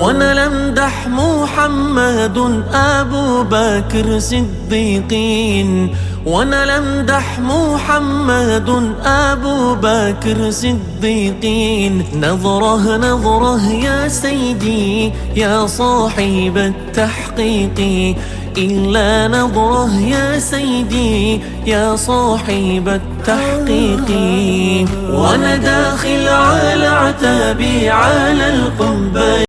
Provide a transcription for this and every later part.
وانا لمدح محمد ابو بكر صديقين، وانا لمدح محمد ابو بكر صديقين. نظره نظره يا سيدي يا صاحب التحقيق، إلا نظره يا سيدي يا صاحب التحقيق. وانا داخل على عتابي على القبة.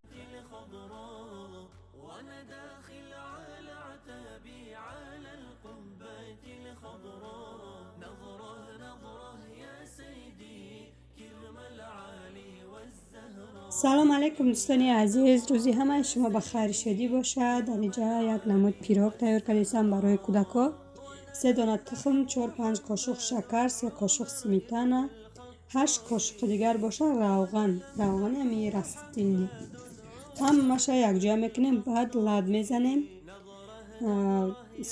وانا داخل على عتابي على القبة الخضراء، نظره نظره يا سيدي كرم العالي والزهراء. Салом алейкум, дӯстони азиз, рӯзи ҳамаи шумо ба хайр, шодӣ бошад. Дар инҷа як намуд пирог тайёр кардистам барои кӯдакҳо. Се дона тухм, 4-5 қошуқ шакар, 3 қошуқ сметана, 8 қошуқи дигар бошад равған, равғани ҳамин растительный. Ҳамаша якҷоя мекунем, баъд лат мезанем.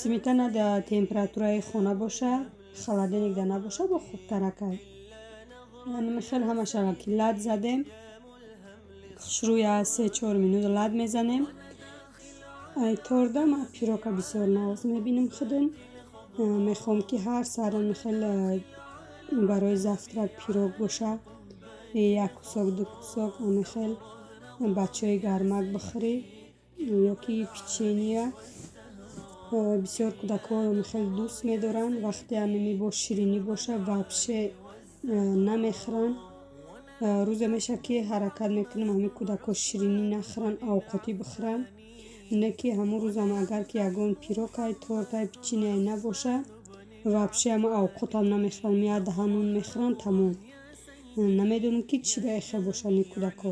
Сметана дар температураи хона боша, холодильник да набоша, бо хубтаракай. Хел ҳамаша ки лат задем, хушрӯ як 3-4 минут лат мезанем. Ай торда ман пирока бисёр нағз мебинам худам. Мехоҳам, ки ҳар саҳар хел барои завтрак пирог боша, як кусок, ду кусок, ҳамин ба чойи гармак бихӯрӣ ё ки печенье. Бисёр кӯдакҳо хеле дӯст медоранд. Вақте ҳамин бо ширинӣ боша, вообще намехӯранд. Рӯзе мешавад, ки ҳаракат мекунем, ҳамин кӯдакҳо ширинӣ нахӯранд, авқотӣ бихӯранд. Не ки ҳамун рӯзам агар ки ягон пирогай, тортай, печенье набоша, вообще ҳама авқотам намехӯранд, як даҳан нон мехӯранд, тамом. Намедонам, ки чӣ ба эхел бошанд ин кӯдакҳо.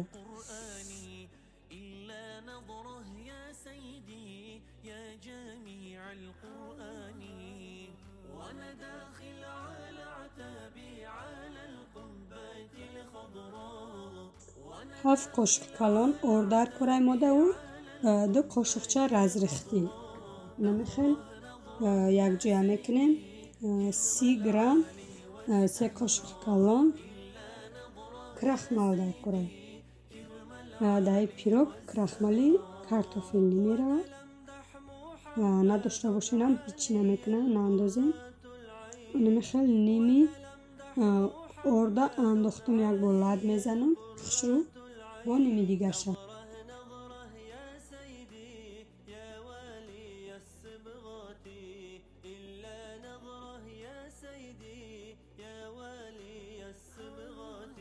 إلا نظره يا سيدي يا جميع القرآن. وانا داخل على عتابي على القبة الخضراء. وانا 7 қошуқ калон орд дар кораи модаву 2 қошуқча разрыхлитель намихел якҷоя мекунем. 30 грамм, 3 қошуқи калон крахмал дар кора. Дар ин пирог крахмали картофельный меравад. Надошта бошенам, ҳичи намекунад, наандозем. Намихел ними орда андохтам, як бор лат мезанам хушрӯ бо ними дигарша. نظره يا سيدي يا والي الصبغات، إلا نظره يا سيدي يا والي الصبغات.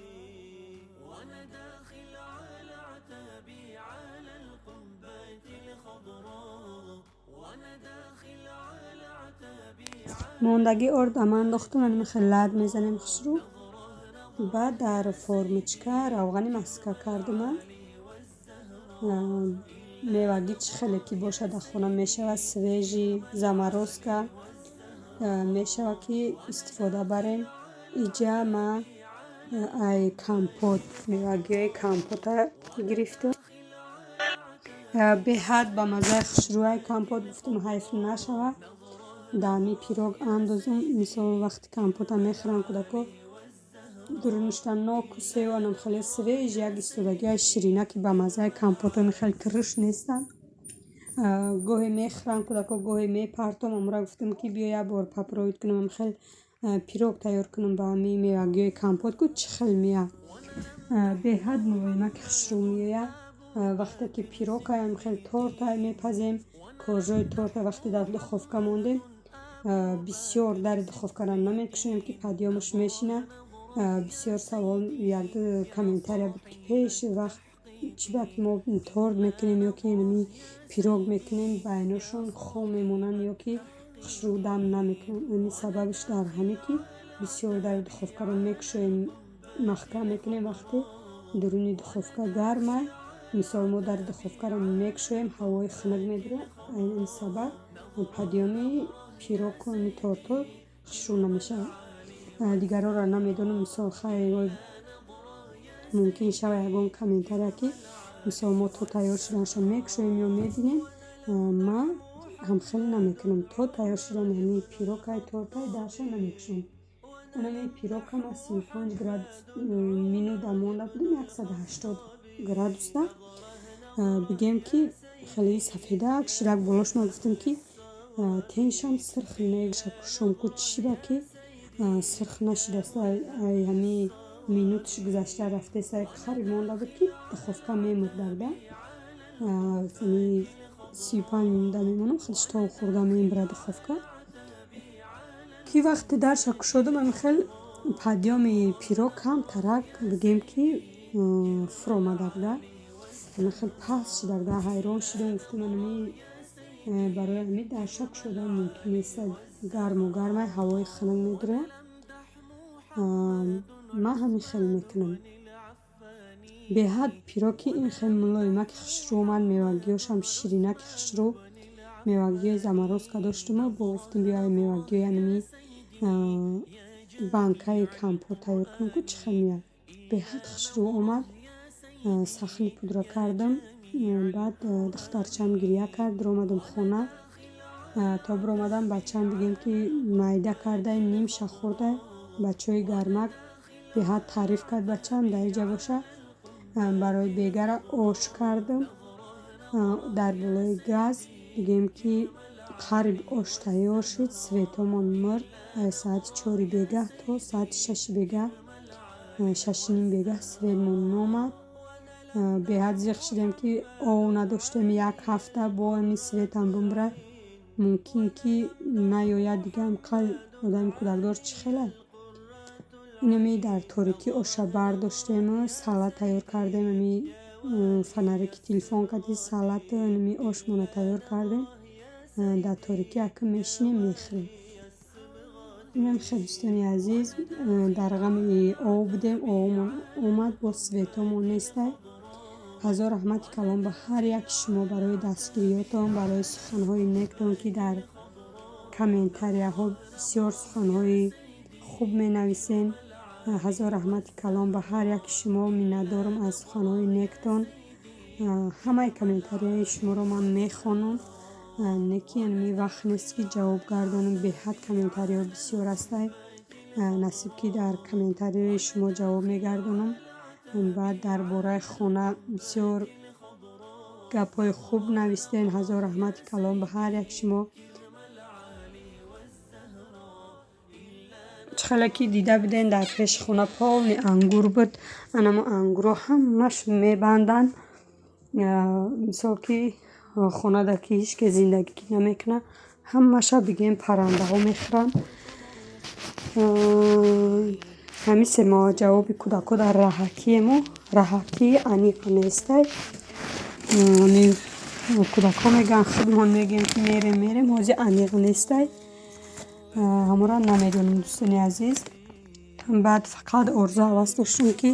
وانا داخل على عتابي على القبة الخضراء، وانا داخل على عتابي. Мондагии ордам андохтам, намихел лат мезанем хушрӯ. Баъд дар формочка равғани маска кардама. Мевагӣ чӣ хеле ки бошад дар хона мешавад, свежий, заморозка мешавад, ки истифода барем. Иҷа ман ай компот, мевагиҳои компота гирифтам. Беҳад ба маззаи хушрӯяи компот. Гуфтам, ҳайф нашавад, дар ҳамин пирог андозам. Мисол, вақти компота мехӯранд кӯдако, дуруништа ноку севу анам хеле свежий як истодагиҳои ширинаки ба маззаи компотони хеле тирш нестанд. Гоҳе мехӯранд кӯдако, гоҳе мепартом. Амра гуфтам, ки биё, як бор попробовать кунам, хел пирог тайёр кунам ба ҳамин мевагиҳои компот, ку чӣ хел меяд. Беҳад мулоимаки хушрӯ меояд. Вақте ки пирогаям, хел тортай мепазем, коржои торта, вақте дар духовка мондем, бисёр дари духовкаро намекушоем, ки подъём аш мешинад. Бисёр савол, якду комментария буд, ки пеши вақт чӣ ба ки мо торт мекунем ё ки инами пирог мекунем, байношон хом мемонанд ё ки хушрӯ дам намекунанд. Ини сабабаш дар ҳаме, ки бисёр дари духовкаро мекушоем, маҳкам мекунем. Вақте дуруни духовка гармай, мисол, мо дари духовкаро мекушоем, ҳавои хунук медурад. Айни сабаб подъём и пирогу ами тортҳо хушрӯ намешавад. Дигарҳоро намедонам. Мисол, хайр, мумкин шавад ягон комментария, ки мисол мо то тайёр шуданашон мекушоем ё мебинем. Ман ҳамхеле намекунам, то тайёр шудани ҳамин пирогай, тортай, дарша намекушоям. Анами пирогам аз 35 градус минута монда будем, 180 градуста. Бигем, ки хеле сафедак ширак болош. Ман гуфтам, ки теншам сирх не шомку чиба, ки сирх нашидаст. Ай ҳами минуташ гузашта рафтеса, қариб монда буд, ки духовка мемурдагда. 35 минута мемонам, худаш то хӯрда мебурад духовка. Ки вақте дарша кушодам, ами хел подъёми пирог камтарак, бигем, ки фуромадагда, ами хел паст шидагда. Ҳайрон шудам, гуфтам, анами барои ҳами дарша кушодан мумкин нест, гарму гармай, ҳавои хунук медурад. Ман ҳамин хел мекунам. Беҳад пироги ин хел мулоимаки хушрӯ омад, мевагиёшам ширинаки хушрӯ. Мевагиёи заморозка доштуму бо гуфтем, биёй, мевагиёи анами банкаи компот тайёр кунем, ку чӣ хел меяд. Беҳад хушрӯ омад. Сахни пудра кардам. Баъд духтарчам гиря кард, дуромадам хона. То биромадам, бачаам, бигем, ки майда кардай, нимша хӯрдай. Бачаҳои гармак беҳад таъриф кард бачаам. Дар инҷа боша, барои бегара ош кардам дар болои газ. Бигем, ки қариб ош тайёр шуд, светомон мурд. Соати 4-и бегаҳ то соати 6-и бегаҳ, 6:30 бегаҳ светмон номад. Беҳад зиқ шудем, ки ов надоштем. Як ҳафта бо ҳамин светам бимбурад, мумкин ки наёяд дига. Ҳамқал одами кӯдакдор чӣ хела? Инами дар торикӣ оша бардоштему салат тайёр кардем. Ами фонарики телефон кардем, салату инами ошмона тайёр кардем. Дар торикӣ акн мешинем, мехӯрем. Инам хел, дӯстони азиз, дар ғами ов будем. Овмон омад, боз светомон нестай. Ҳазор раҳмати калон ба ҳар яки шумо барои дастгириётон, барои суханҳои нектон, ки дар комментарияҳо бисёр суханҳои хуб менависен. Ҳазор раҳмати калон ба ҳар яки шумо, миннатдорам аз суханҳои нектон. Ҳамаи комментарияи шуморо ман мехонам, не ки ами вақт нест, ки ҷавоб гардонам. Беҳад комментариҳо бисёр ҳастай. Насиб, ки дар комментариҳои шумо ҷавоб мегардонам. Баъд дар бораи хона бисёр гапҳои хуб навистен. Ҳазор раҳмати калон ба ҳар як шумо. Чӣ хеле ки дида буден, дар пеши хона полный ангур буд. Анамо ангурҳо ҳамаш мебанданд. Мисол, ки хонада ки ҳеҷ ке зиндагӣ намекунад, ҳамаша, бигем, паррандаҳо мехӯранд. Ҳамин се моҳ ҷавоби кӯдакҳо дар раҳакиему раҳакии аниқ нестай. Кӯдакҳо мегӯянд, худмон мегӯем, ки мерем, мерем, ҳозир аниқ нестай. Ҳамонро намедонем, дӯстони азиз. Баъд фақат орзу ҳавас доштем, ки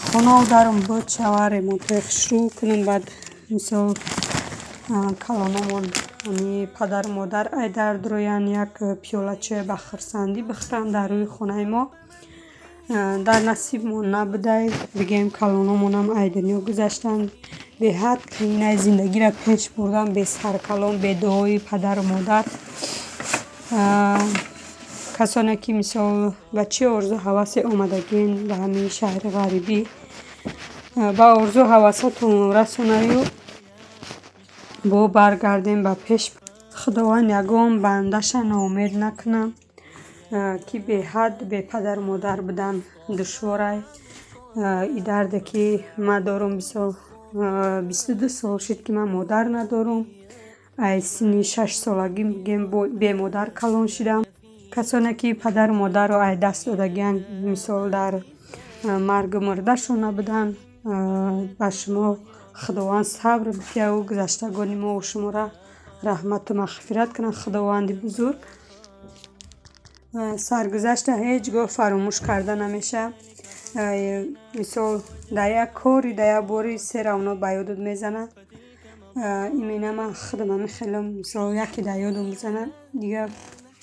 хонау дарум буд шава, ремонтҳои хушрӯ кунем. Баъд, мисол, калономон, ами падару модар, ай дар дуроянд, як пиёла чой ба хурсандӣ бихӯранд дар рӯи хонаи мо. Дар насибмон набудай, бигем, калономонам ай дунё гузаштанд. Беҳад қиинай зиндагиро пеш бурдан бе саркалон, бе дуои падару модар. Касоне ки, мисол, ба чӣ орзу ҳавасе омадагиен ба ҳамин шаҳри ғарибӣ, ба орзу ҳавасатон расонаю бо баргардем ба пеш. Худованд ягон бандаша ноумед накунад, ки беҳад бепадару модар будан душворай. И дарде, ки ман дорум, мисол, 22 сол шуд, ки ман модар надорум. Ай синни 6-солагӣ, бигем, бемодар калон шудам. Касоне ки падару модарро ай даст додагианд, мисол, дар маргу мурдашон набуданд, ба шумо Худованд сабр бидиҳаву гузаштагони мову шуморо раҳмату мағфират кунад Худованди бузург. Саргузашта ҳеҷ гоҳ фаромӯш карда намешавад. Мисол, дар як кори, дар як бори се равно ба ёдат мезанад. Именно ман худам ҳамин хелам. Мисол, яке дар ёдам бизанад, дигар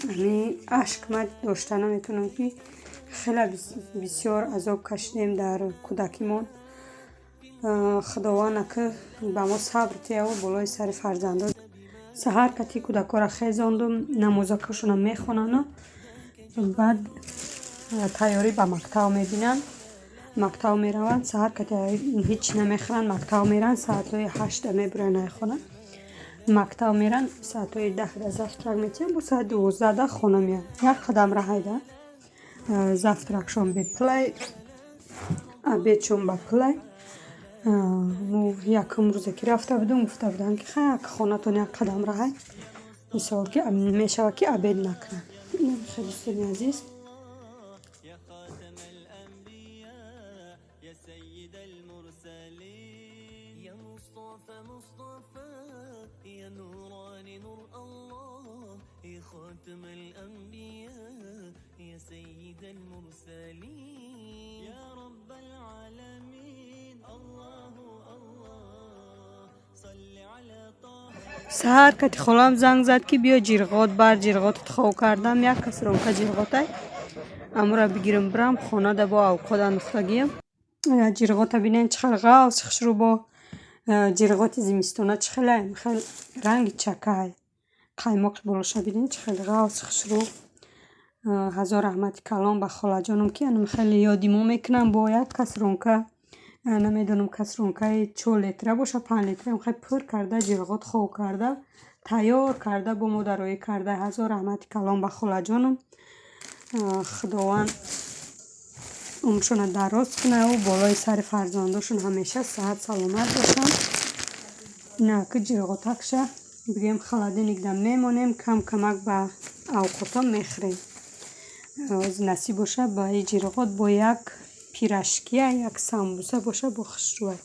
ҳамин ашк ман дошта наметавонам, ки хеле бисёр азоб кашидем дар кӯдакимон. Худованд ака ба мо сабр диҳаву болои сари фарзандон. Саҳар кати кӯдакҳоро хезондум, намозакашонро мехонану баъд тайёрӣ ба мактаб мебинанд. Мактаб мераванд, саҳар кати ҳеҷ намехӯранд, мактаб меранд, соатҳои 8-да мебуранд ай хона. Мактаб меранд, соатҳои 10-да завтрак метиҳанд, бо соати 12-да хона меянд. Як қадам раҳайда. Завтракшон бепулай, обедшон ба пулай. Мо якум рӯзе ки рафта будем, гуфта буданд, ки хай, хонатон як қадам раҳай, мисол ки мешавад, ки обед накунанд. Инам хеле, дӯстони азиз. يا خاتم الأنبياء، يا سيد المرسلين، يا مصطفى مصطفى، يا نوراني نور الله، يا خاتم الأنبياء، يا سيد المرسلين، يا رب العالمين، الله الله، صل على طه. Саҳар кати холам занг зад, ки биё, ҷирғот бар, ҷирғотат хов кардам, як касронка ҷирғотай, амура бигирам, бирам хонада бо авқот андохтагиям. Ҷирғота бинен, чӣ хел ғафс, хушрӯ, бо ҷирғоти зимистона чӣ хелай, хел ранги чакай, қаймоқи болоша бинен, чӣ хел ғафс, хушрӯ. Ҳазор раҳмати калон ба холаҷоном, ки анам хеле ёди мо мекунам, бо як касронка, намедонам, касронкаи 4 литра боша, 5 литра, хел пур карда ҷирғот хов карда, тайёр карда, бо мо дароӣ карда. Ҳазор раҳмати калон ба холаҷоном. Худованд умршонро дароз кунаву болои сари фарзандошон ҳамеша саҳат саломат бошанд. Инаки ҷирғотакша бигем, холодильникда мемонем, кам камак ба авқото мехӯрем. Насиб боша, ба и ҷирғот бо як пирожкия, як самбуса боша, бо хушрӯай.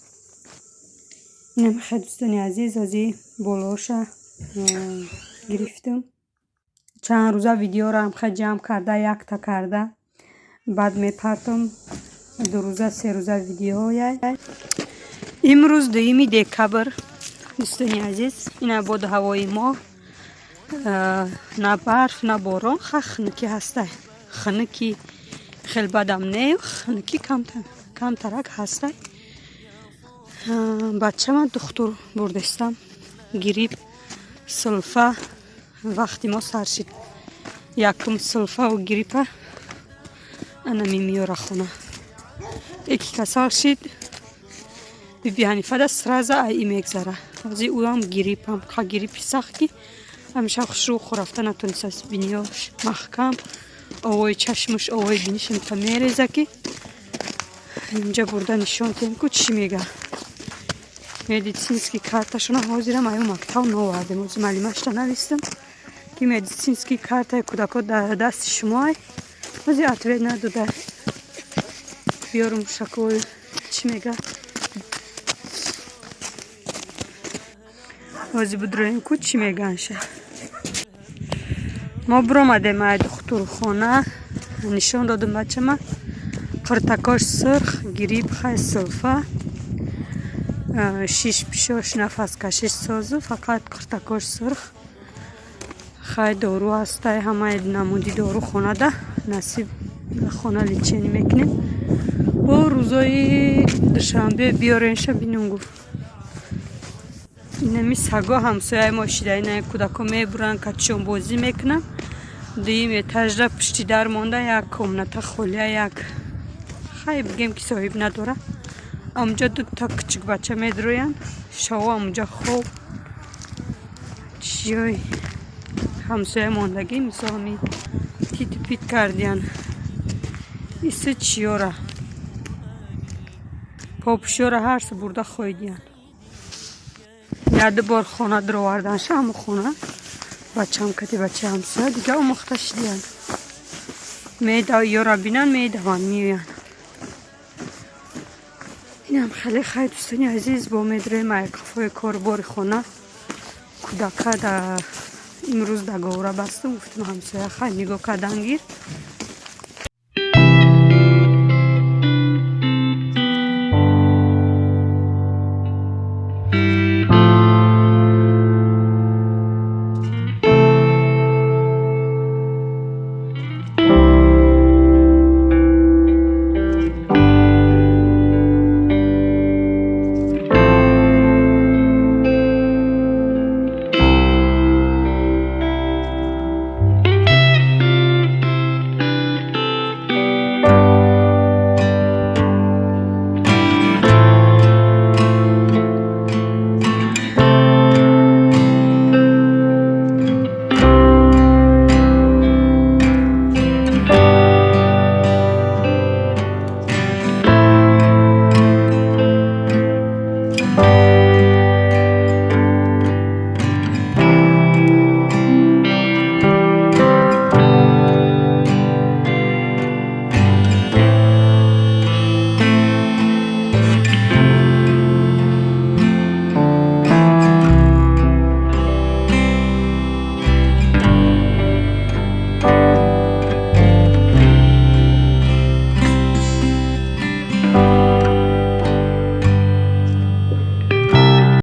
Инам хел, дӯстони азиз, ози болооша гирифтам. Чанд рӯза видеоро хел ҷамъ карда, якта карда, баъд мепартом. 2 рӯза, 3 рӯза видеояй. Имрӯз 2 декабр, дӯстони азиз. Ина боду ҳавои мо: на барф, на борон, ха, хунукӣ ҳастай. Хунуки хел бадам не, хунукӣ камтарак ҳастай. Бачама духтур бурдестам, грипп, сулфа. Вақти мо сар шид, якум сулфаву гриппа анами меёра хона. Яки касал шид, биби Ҳанифада сразу ай и мегзара. Ҳози ӯам гриппам, ха, гриппи сахт, ки ҳамеша хушрӯ рафта натонистааст, биниёш маҳкам, овои чашмаш, овои бинишам та мереза, ки инҷа бурда нишон тем ку, чӣ мега. Медицинский карташона ҳозирам аю мактаб новардем. Ҳозир маълимашта навистам, ки медицинский картаи кӯдако дар дасти шумоай. Ҳозир ответ надода, биёрум шакои, чӣ мега. Ҳозир бидроем ку, чӣ мегаанша. Мо биромадем ай духтурхона, нишон додум бачама, қиртакош сурх, грипп, хай, сулфа, шиш пишош, нафаскашиш созу, фақат қиртакош сурх. Хай, дору ҳастай, ҳамаи намуди дору хонада, насиб, хона лечение мекунем. Бо рӯзои душанбе биёренша, бинум, гуфт. Инами саго ҳамсояи мо шида, ина кӯдако мебуранд, катишон бозӣ мекунанд. Дуюм этажда пушти дар монда як комната холия, як, хай, бигем, ки соҳиб надора. Амҷа дута кучук бача медроянд, шово амҷа хоб. Чиёй ҳамсоя мондагӣ, мисол, ҳами титу пит кардиян, иси чиёра, попушёра ҳарсу бурда хоидиян. Яду бор хона дуроварданша, ҳаму хона бачам кати бачаи ҳамсоя дига омӯхта шидиян. Ёра бинан, медаванд, меоянд. Инам хеле. Хай, дӯстони азиз, бо медроем ай қафои корбори хона. Кӯдака да имрӯз договора бастум, гуфтум, ҳамсоя, хай, нигоҳ кардан гир.